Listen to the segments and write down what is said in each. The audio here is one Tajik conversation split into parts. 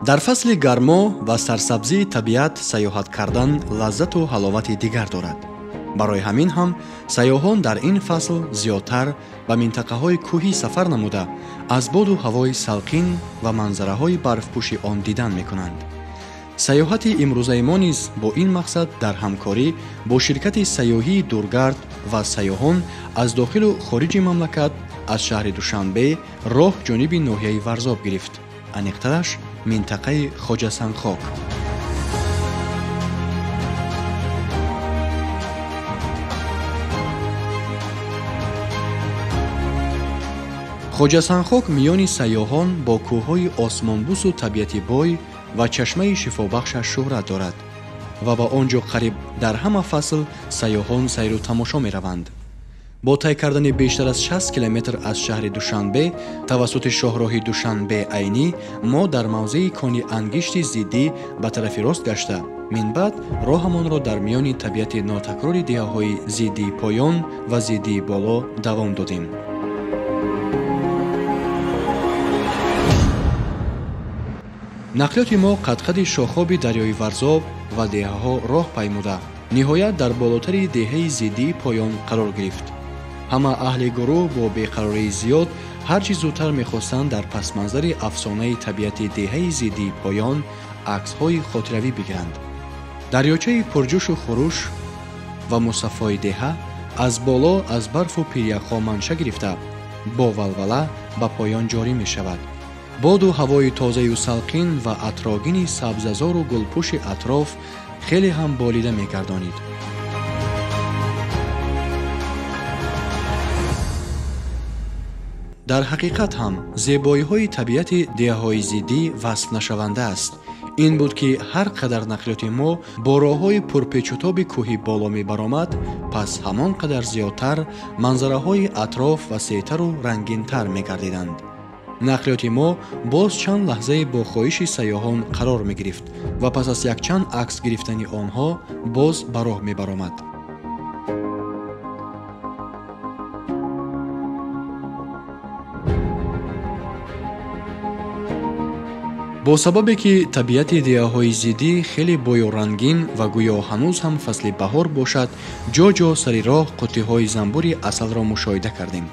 Дар фасли гармо ва сарсабзии табиат сайёҳат кардан лаззату ҳаловати дигар дорад. Барои ҳамин ҳам сайёҳон дар ин фасл зиёдтар ба минтақаҳои кӯҳӣ сафар намуда, аз боду ҳавои салқин ва манзараҳои барфпӯши он дидан мекунанд. Сайёҳати имрӯзаи мо низ бо ин мақсад дар ҳамкорӣ бо ширкати сайёҳии Дургард ва сайёҳон аз дохилу хориҷи мамлакат аз шаҳри Душанбе роҳ ҷониби ноҳияи Варзоб гирифт, аниқтараш минтақаи Хоҷасангхок. Хоҷасангхок миёни сайёҳон бо кӯҳҳои осмонбусу табиати бой ва чашмаи шифобахшаш шӯҳрат дорад ва ба он ҷо қариб дар ҳама фасл сайёҳон сайру тамошо мераванд. Бо тай кардани бештар аз 60 километр аз шаҳри Душанбе тавассути шоҳроҳи Душанбе-Айнӣ мо дар мавзеи кони ангишти зиддӣ ба тарафи рост гашта, минбаъд роҳамонро дар миёни табиати нотакрори деҳаҳои зиддии поён ва зиддии боло давом додем. Нақлиёти мо қадқади шохоби дарёи Варзоб ва деҳаҳо роҳ паймуда, ниҳоят дар болотари деҳаи зиддии поён қарор гирифт. Ҳама аҳли гурӯҳ бо беқарории зиёд ҳар чӣ зудтар мехостанд дар пасманзари афсонаи табиати деҳаи зиддии поён аксҳои хотиравӣ бигиранд. Дарёчаи пурҷӯшу хуруш ва мусаффои деҳа аз боло аз барфу пиряхҳо манша гирифта, бо валвала ба поён ҷорӣ мешавад. Боду ҳавои тозаю салқин ва атрогини сабзазору гулпӯши атроф хеле ҳам болида мегардонид. Дар ҳақиқат ҳам зебоиҳои табиати деҳаҳои зиддӣ васфнашаванда аст. Ин буд, ки ҳар қадар нақлиёти мо бо роҳҳои пурпечутоби кӯҳи боло мебаромад, пас ҳамон қадар зиёдтар манзараҳои атроф васеътару рангинтар мегардиданд. Нақлиёти мо боз чанд лаҳзае бо хоҳиши сайёҳон қарор мегирифт ва пас аз якчанд акс гирифтани онҳо боз ба роҳ мебаромад. Бо сабабе ки табиати деҳаҳои зиддӣ хеле бою рангин ва гӯё ҳанӯз ҳам фасли баҳор бошад, ҷо-ҷо сари роҳ қуттиҳои занбури асалро мушоҳида кардем.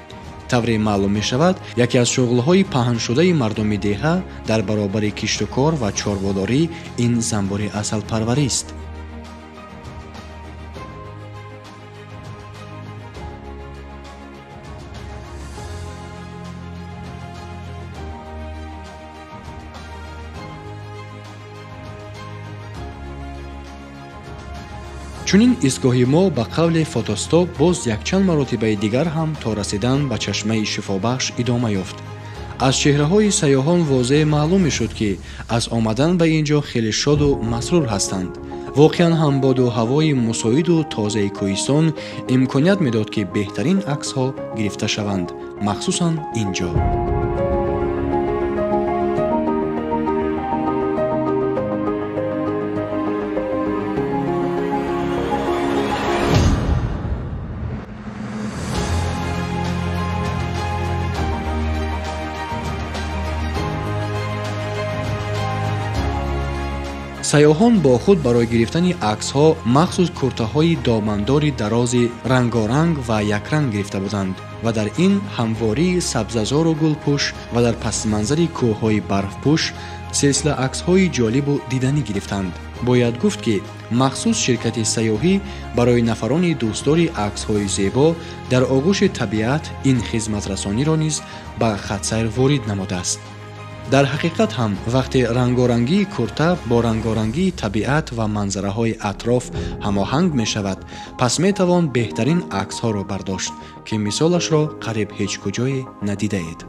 Тавре маълум мешавад, яке аз шуғлҳои паҳншудаи мардуми деҳа дар баробари киштукор ва чорводорӣ ин занбури асалпарварист. Чунин истгоҳи мо ба қавли фотостоп боз якчанд маротибаи дигар ҳам то расидан ба чашмаи шифобахш идома ёфт. Аз чеҳраҳои сайёҳон возеҳ маълум мешуд, ки аз омадан ба ин ҷо хеле шоду масрур ҳастанд. Воқеан ҳам боду ҳавои мусоиду тозаи кӯҳистон имконият медод, ки беҳтарин аксҳо гирифта шаванд, махсусан ин ҷо. Сайёҳон бо худ барои гирифтани аксҳо махсус куртаҳои домандори дарози рангоранг ва якранг гирифта буданд ва дар ин ҳамвории сабзазору гулпӯш ва дар пасманзари кӯҳҳои барфпӯш силсила аксҳои ҷолибу диданӣ гирифтанд. Бояд гуфт, ки махсус ширкати сайёҳӣ барои нафарони дӯстдори аксҳои зебо дар оғӯши табиат ин хизматрасониро низ ба хатсайр ворид намудааст. Дар ҳақиқат ҳам вақте рангорангии курта бо рангорангии табиат ва манзараҳои атроф ҳамоҳанг мешавад, пас метавон беҳтарин аксҳоро бардошт, ки мисолашро қариб ҳеҷ куҷое надидаед.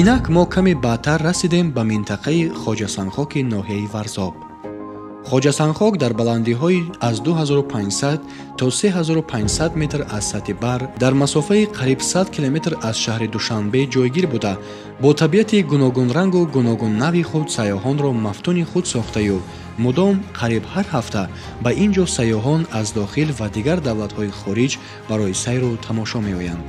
Инак мо каме баъдтар расидем ба минтақаи Хоҷасангхоки ноҳияи Варзоб. Хоҷасангхок дар баландиҳои аз 2500 то 3500 метр аз сатҳи баҳр дар масофаи қариб 100 километр аз шаҳри Душанбе ҷойгир буда, бо табиати гуногунрангу гуногуннави худ сайёҳонро мафтуни худ сохтаю мудом қариб ҳар ҳафта ба ин ҷо сайёҳон аз дохил ва дигар давлатҳои хориҷ барои сайру тамошо меоянд.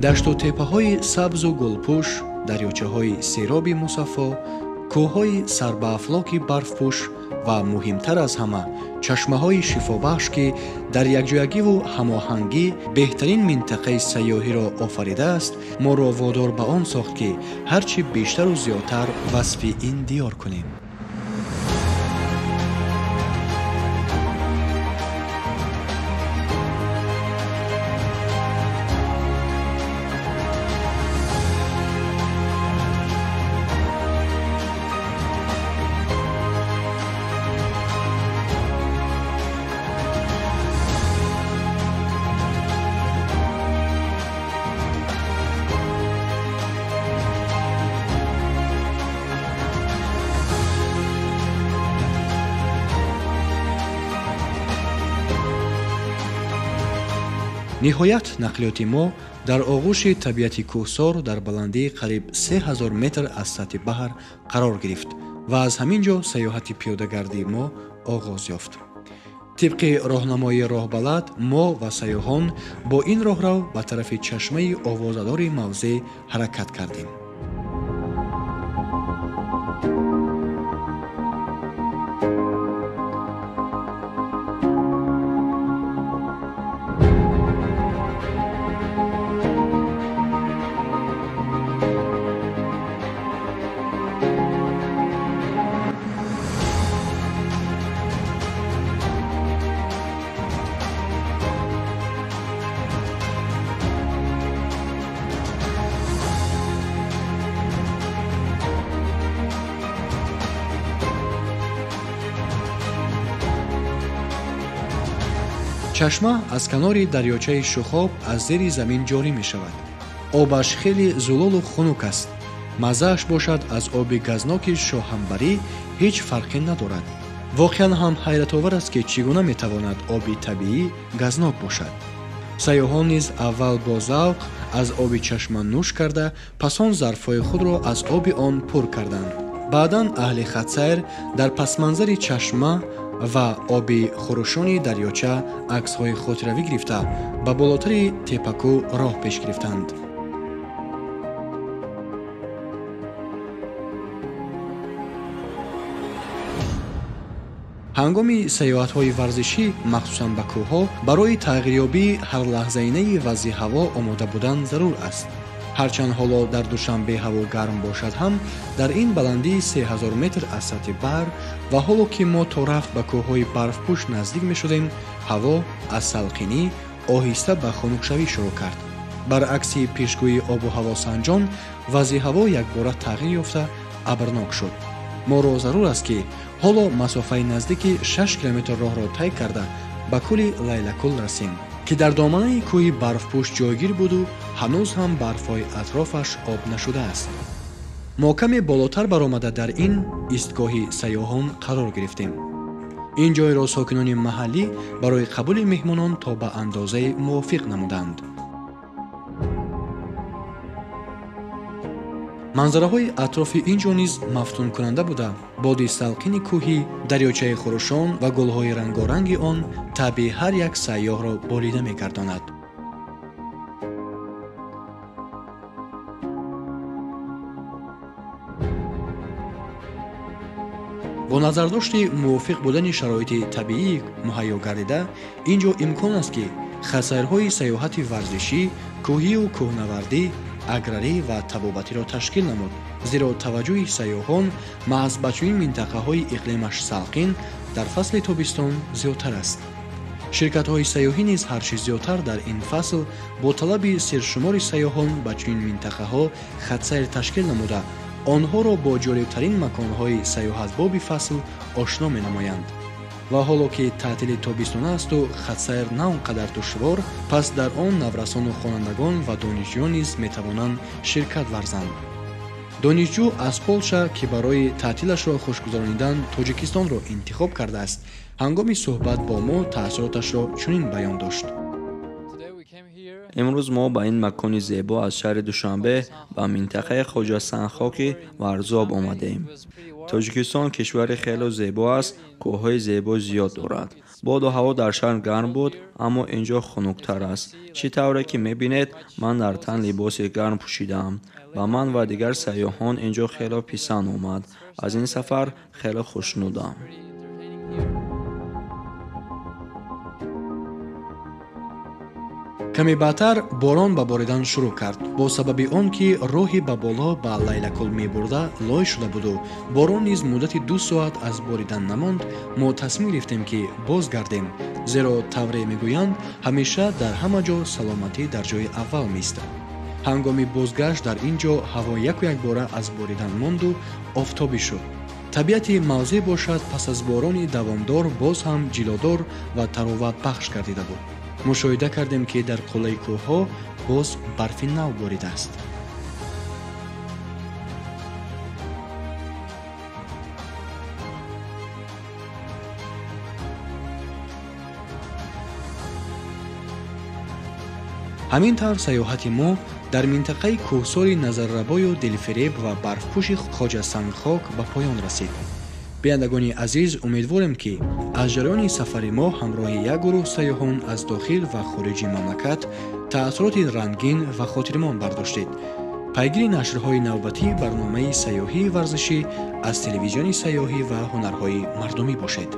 Дашту теппаҳои сабзу гулпӯш, дарёчаҳои сероби мусаффо, кӯҳҳои сарбаафлоки барфпӯш ва муҳимтар аз ҳама чашмаҳои шифобахш, ки дар якҷоягиву ҳамоҳангӣ беҳтарин минтақаи сайёҳиро офаридааст, моро водор ба он сохт, ки ҳар чӣ бештару зиёдтар васфи ин диёр кунем. Ниҳоят нақлиёти мо дар оғӯши табиати кӯҳсор дар баландии қариб 3000 метр аз сатҳи баҳр қарор гирифт ва аз ҳамин ҷо сайёҳати пиёдагардии мо оғоз ёфт. Тибқи роҳнамоии роҳбалад, мо ва сайёҳон бо ин роҳрав ба тарафи чашмаи овозадори мавзеъ ҳаракат кардем. Чашма аз канори дарёчаи Шухоб аз зери замин ҷорӣ мешавад. Обаш хеле зулолу хунук аст. Маззааш бошад аз оби газноки шоҳамбарӣ ҳеҷ фарқе надорад. Воқеан ҳам ҳайратовар аст, ки чӣ гуна метавонад оби табиӣ газнок бошад. Сайёҳон низ аввал бо завқ аз оби чашма нӯш карда, пас он зарфҳои худро аз оби он пур карданд. Баъдан аҳли хатсайр дар пасманзари чашма ва оби хурӯшони дарёча аксҳои хотиравӣ гирифта ба болотари теппакӯ роҳ пеш гирифтанд. Ҳангоми сайёҳатҳои варзишӣ, махсусан ба кӯҳҳо, барои тағйирёбии ҳарлаҳзаинаи вазъи ҳаво омода будан зарур аст. Ҳарчанд ҳоло дар Душанбе ҳаво гарм бошад ҳам, дар ин баландии 3000 метр аз сатҳи баҳр ва ҳоло ки мо то рафт ба кӯҳҳои барфпӯш наздик мешудем, ҳаво аз салқинӣ оҳиста ба хунукшавӣ шурӯъ кард. Баръакси пешгӯии обу ҳавосанҷон, вазъи ҳаво якбора тағйир ёфта абрнок шуд. Моро зарур аст, ки ҳоло масофаи наздики 6 километр роҳро тай карда ба кӯли Лайлакул расем, ки дар доманаи кӯҳи барфпӯш ҷойгир буду ҳанӯз ҳам барфҳои атрофаш об нашудааст. Мо каме болотар баромада дар ин истгоҳи сайёҳон қарор гирифтем. Ин ҷойро сокинони маҳаллӣ барои қабули меҳмонон то ба андозаи мувофиқ намуданд. Манзараҳои атрофи ин ҷо низ мафтункунанда буда, боди салқини кӯҳӣ, дарёчаи хурӯшон ва гулҳои рангоранги он табъи ҳар як сайёҳро болида мегардонад. Бо назардошти мувофиқ будани шароити табиӣ муҳайё гардида, ин ҷо имкон аст, ки хатсайрҳои сайёҳати варзишӣ, кӯҳию кӯҳнавардӣ, аграрӣ ва табобатиро ташкил намуд, зеро таваҷҷӯҳи сайёҳон маҳз ба чунин минтақаҳои иқлимаш салқин дар фасли тобистон зиёдтар аст. Ширкатҳои сайёҳӣ низ ҳарчи зиёдтар дар ин фасл бо талаби сершумори сайёҳон ба чунин минтақаҳо хатсайр ташкил намуда, онҳоро бо ҷолибтарин маконҳои сайёҳатбоби фасл ошно менамоянд. Ва ҳоло ки таътили тобистона асту хатсайр на он қадар душвор, пас дар он наврасону хонандагон ва донишҷӯён низ метавонанд ширкат варзанд. Донишҷӯ аз Полша, ки барои таътилашро хушгузаронидан Тоҷикистонро интихоб кардааст, ҳангоми суҳбат бо мо таассуроташро чунин баён дошт. Имрӯз мо ба ин макони зебо аз шаҳри Душанбе ба минтақаи Хоҷасангхоки Варзоб омадем. Тоҷикистон кишвари хеле зебо аст, кӯҳҳои зебо зиёд дорад. Боду ҳаво дар шаҳр гарм буд, аммо ин ҷо хунуктар аст. Чӣ тавре ки мебинед, ман дар тан либоси гарм пӯшидаам. Ба ман ва дигар сайёҳон ин ҷо хеле писанд омад. Аз ин сафар хеле хушнудам. Каме баъдтар борон ба боридан шурӯъ кард, бо сабаби он ки роҳи ба боло ба Лайлакул мебурда лой шуда буду борон низ муддати 2 соат аз боридан намонд, мо тасмим гирифтем ки бозгардем, зеро тавре мегӯянд, ҳамеша дар ҳама ҷо саломатӣ дар ҷои аввал меистад. Ҳангоми бозгашт дар ин ҷо ҳаво яку якбора аз боридан монду офтобӣ шуд. Табиати мавзеъ бошад пас аз борони давомдор боз ҳам ҷилодор ва тароватбахш гардида буд. Мушоҳида кардем, ки дар қуллаи кӯҳҳо боз барфи нав боридааст. Ҳамин тавр сайёҳати мо дар минтақаи кӯҳсори назаррабою дилфиреб ва барфпӯши Хоҷасангхок ба поён расид. Бинандагони азиз, умедворем, ки аз ҷараёни сафари мо ҳамроҳи як гурӯҳ сайёҳон аз дохил ва хориҷи мамлакат таассуроти рангин ва хотирмон бардоштед. Пайгири нашрҳои навбатии барномаи сайёҳии варзишӣ аз телевизиони сайёҳӣ ва ҳунарҳои мардумӣ бошед.